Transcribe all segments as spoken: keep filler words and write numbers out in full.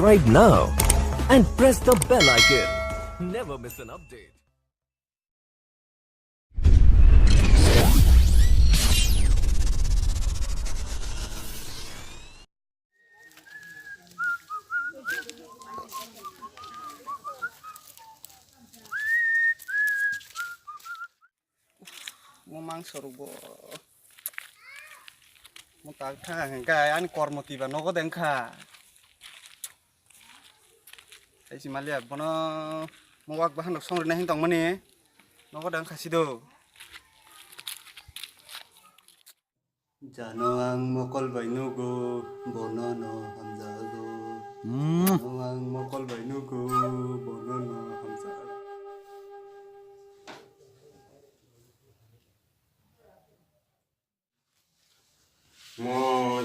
Subscribe now and press the bell icon. Never miss an update. Mo mangso rwgo. Mo tak thang hwnkhe ani kormo twiba nogo de wngkha. Hai si maliya bono mo wak bahan rok song rwna hin tongmani nogo de wngkha sido. Jano ang mokol bai nugo, bono no hamjago. Hmm. Jano ang mokol bai nugo, bono no hamjago. Mo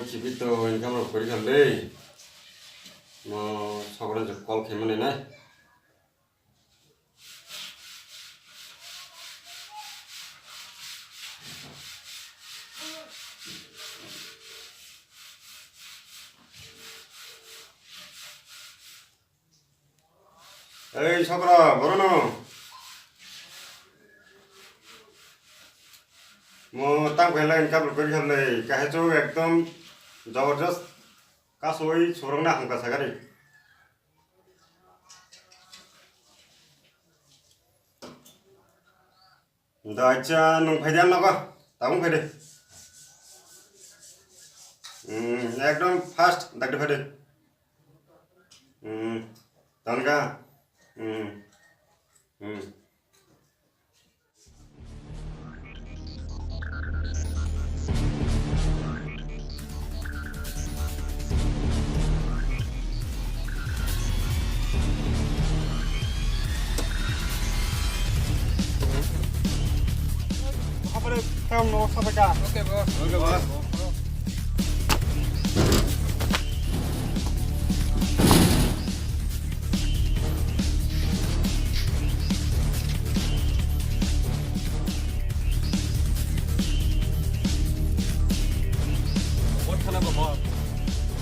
chibito income rok kori kha le. Mo sokran je call khaimani nai. Ei sokra, borono. Mo tang khailai income rok kori kha le, kahai chwng ekdom jabardast kasoi surungna hamkha sagani. Da acha nwng phaidi ang nogo. Tabung phaidi. Hmm, ekdom fast dakti phaidi. Hmm, tangka. Hmm. Hmm. Habare tang no sabaka. Okay, boss. Okay, boss.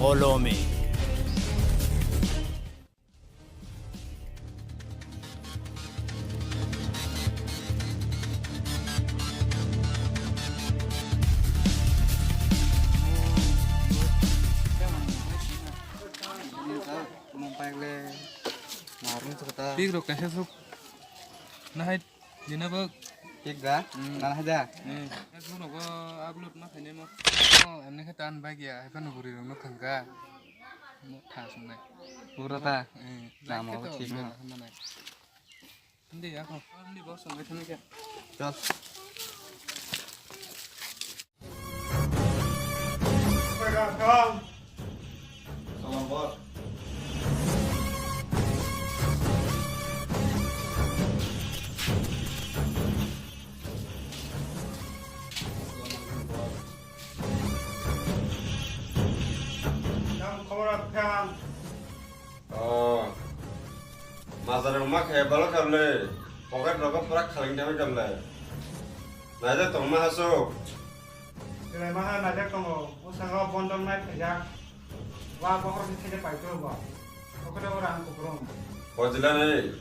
Follow me. Pik rok kaisa sok nahai. Dina bo. Tik da? Hmm. Nana haja? Eh, ek phone ko upload ma khainai mo. Oh, ani khe tan bagi ya, hai phano buri rok no khangka. Mo tha sungnai. Pura ta? Eh, namo like khe to, thik na. Manai. Hindi ako. Hindi bo song khe thani khe. Chal. Oh. Mazar wngma khe balo kable. Pocket rogo pura khaling dami kable. Naijak tongma hasuk. Belai maha naijak tongo. Bwskango bondon nai phaijak. Wa bohor ni thede paito bo. Pocket rogo rang kupulung. Pojila ni.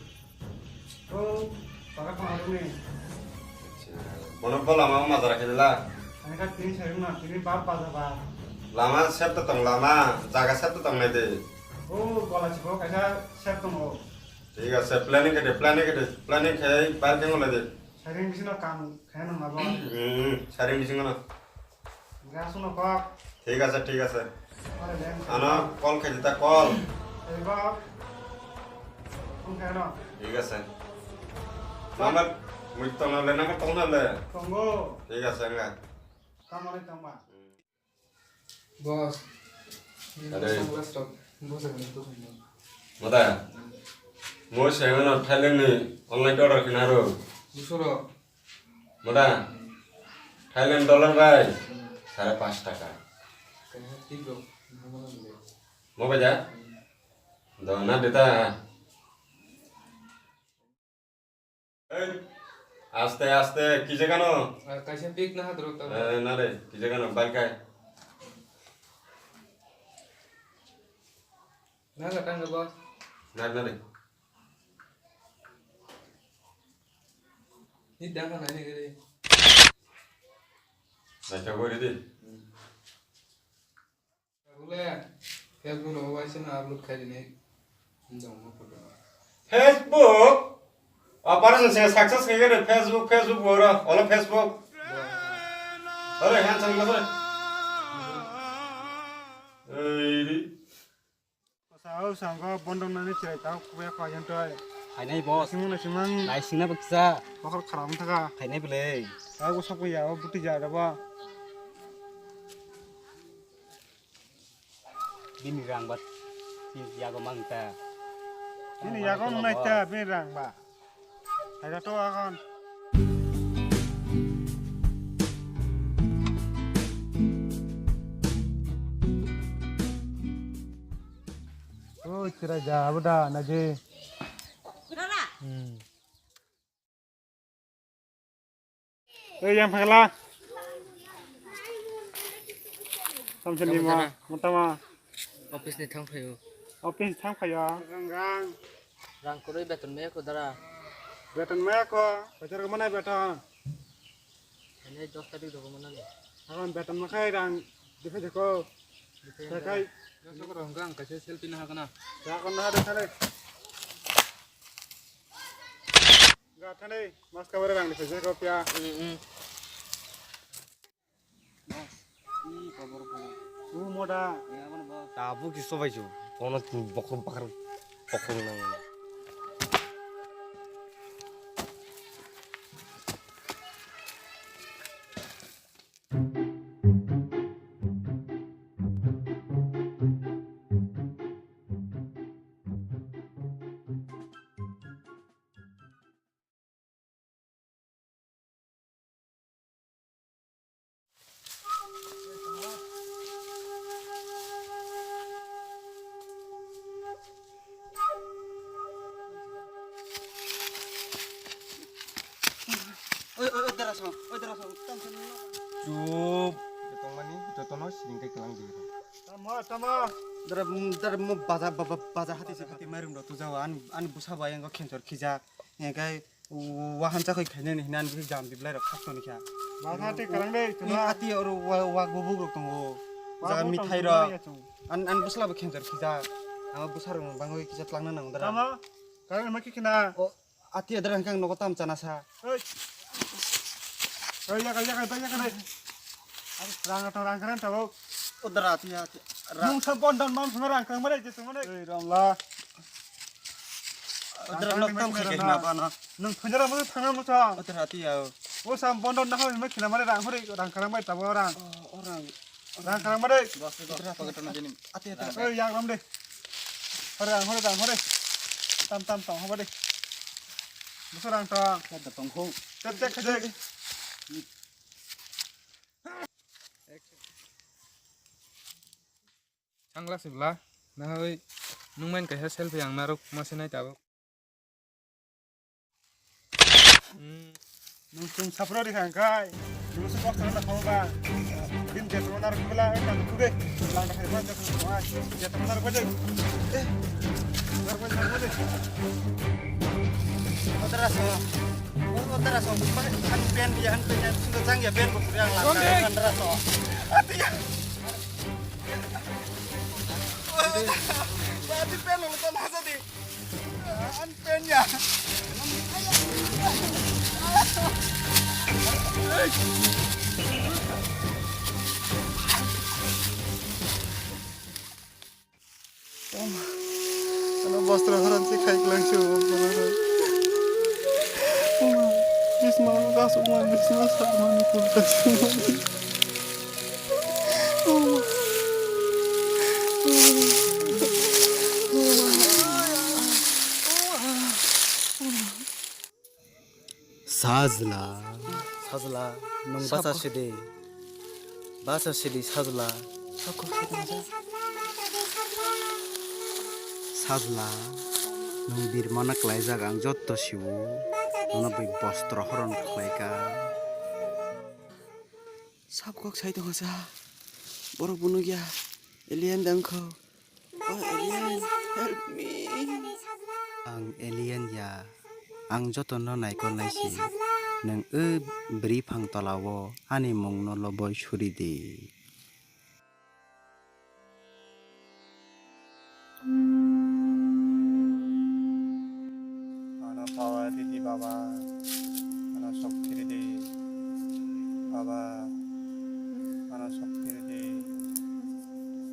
O, para khna rwni. Bono bo lama o majra khe la. Ani kha tini sai rwna, tini bap baja ba. Lama sep to tong lama, jaga sep to tong nai de. O, gola chibo kaisa sep tongo. Thik ase, planning khe de, planning khe de, planning khe bar khe ngolai de. Sairing bisino kam khe nang mabo. Hmm, sairing bisino. Ga suno kok. Thik ase, thik ase. Are le. Ano call khe dita call. Ei kok. Phone khe no. Thik ase. Number mui tongna le, number tongna le. Tongo. Thik ase nga. Tamoni tongma. Boss. Are. Sunglass rok. Boss, ang to khaina. Mada. Mo sengano Thailand ni online order khina ro. Busuro. Mada, Thailand dollar bai sare panch taka. Kaisa tip rok, nangmano bole. Mo bai da? Do na de ta. Ei, aste, aste, ki jaga no? Ah, kaisa pik na hadro ta. Eh, na re, ki jaga no, bai kai. Nang ka tang ka ba? Nang nang. Ni dang ka nai ni gari. Nai ka gori di. Bole, Facebook ro waisa na upload khai ni. Ni dong mo photo. Facebook? Operation se success khai gari Facebook, Facebook bora. Olo Facebook. Ore, handsome na ore. Ei, di. Sao sangko bondong nani chirai tao kuya kaya toi. Khainai boss. Simang na simang. Naisingna baksa. Bakar kharam thaka. Khainai belai. Tao ko sokya o buti ja da ba. Bini rang bat. Bini yago mangta. Bini yago mangta bini rang ba. Hai da to agon. O chira ja abuda naji. Hmm. Ei, yang phagla. Samsoni ma, motama. Office ni thang phayo. Office thang phayo. Rang, rang. Rang kwrwi beton maya ko dara. Beton maya ko, pajar ko mana beton? Ini dos tarik dogo mana ni? Akan beton makai rang, dikhe dikho. Dikhe. Sakai. Yang sokro hongkang kaisa selfie na hakana. Ya kon na de sale. Gathani, mas kabare rang ni phaisa ko pya. Mm, mm. Mas, i kabor ko. U moda. Ya, mana ba? Tabu ki sobai ju. Kono bokor bakar bokor nang. Oi, oi, oi, dara song, oi, dara song, tam song. Chup. Tongmani, jotono siring kai kelang di. Tamo, tamo. Dara, dara mo baja, ba-, ba-, baja hati se hati mairum do tu jawa, an, an busa ba yang ko khenchor khijak. Yang kai Wa hansa khoi khainani hinani bisi jam diblai rok khasoni kha. Ba hati karang dei, tuma. Ati oro wa, wa gubuk rok tongo. Jaga mithai rok. An, an bwsla bo khenchar khijak. Ang bwsa rok bangwi kisa tlangna nango dara. Tama? Karang ma kikhina? O, ati adra hangkang nogo tam chana sa. Oi. Oi, yakal, yakal, yakal, yakal. Rang atong rang karang tabo. O dara ati ati. Mung sa bondon mam suma rang karang mare je suma ne. Oi, ramla. Odra nok tam khai na ba na. Nung phunjara mo thangna mo tha. Odra ti ya. O sam bondo na hoi me khina mare rang hori rang karang bai tabo rang. O rang. Rang karang mare. Odra pocket na jeni. Ati ati. Oi yang ram de. Hori rang hori rang hori. Tam tam tam hori. Musa rang ta. Kada tong ho. Tek tek khai. Sangla sibla, nahoi nungmain kaisa selfie ang naruk mase nai tabuk. Hmm. Nung chung sapro di khang kai, nung se box na khang ba. Din jet ro naruk bela, eh, naruk kuge, lang da khai ba jet ro naruk ba. Eh, naruk ba naruk ba. Odra so, odra so, an pen dia an pen dia, sudah jang ya pen bos yang lang, odra so. Ati ya. Ba, di pen lo ton haja di. An pen ya. Ano bostra haran si khai klang si. Bisma kasuk man, bisma sak man, pun kasuk man. Sajla, sajla, nung basa sidi, basa sidi sajla. Sajla, nung birmana klaijak ang jotto siwo, nono bai bostro horon khlaika. Sab kok sai tongo sa. Borok bo nukya. Alien dang kho. O alien. Help me. Ang alien ya. Ang jotono naikolnai si. Nwng o bwrwi phang tolao ani mungno loboi suri di. Ano power ridi baba, ano shokti ridi baba, ano shokti ridi.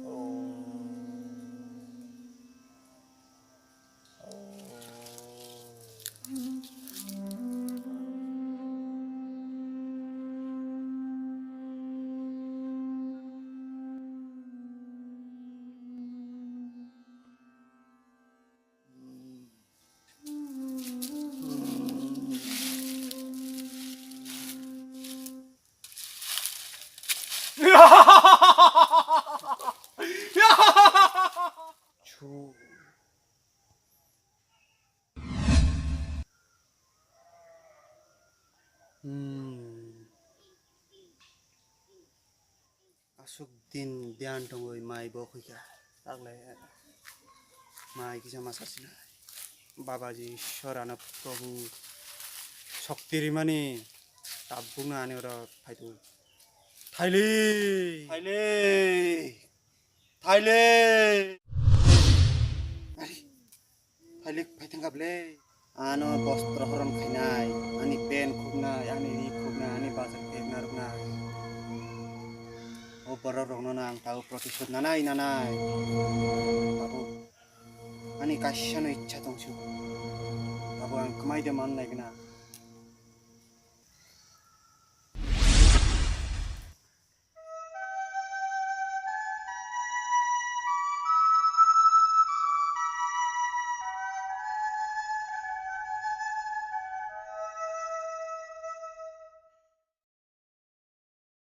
Om. Chu. Hmm. Aswk din dhyan tongwi mai bo khuikha. Taklai mai kisa masa sinai. Babaji Ishwar ano Prabhu shokti rimani tabukno ani oro phaitu. Thaile! Thaile! Thaile! Ari, thaile phaithang kable. Ano bostro horom khainai, ani pen khuknai, ani ri khuknai, ani bajak bag narwknai. O borok rokno ang tabuk protisod nanai nanai. Tabuk ani kaisa no ichha tongsu. Tabuk ang kwmai de man nai gana.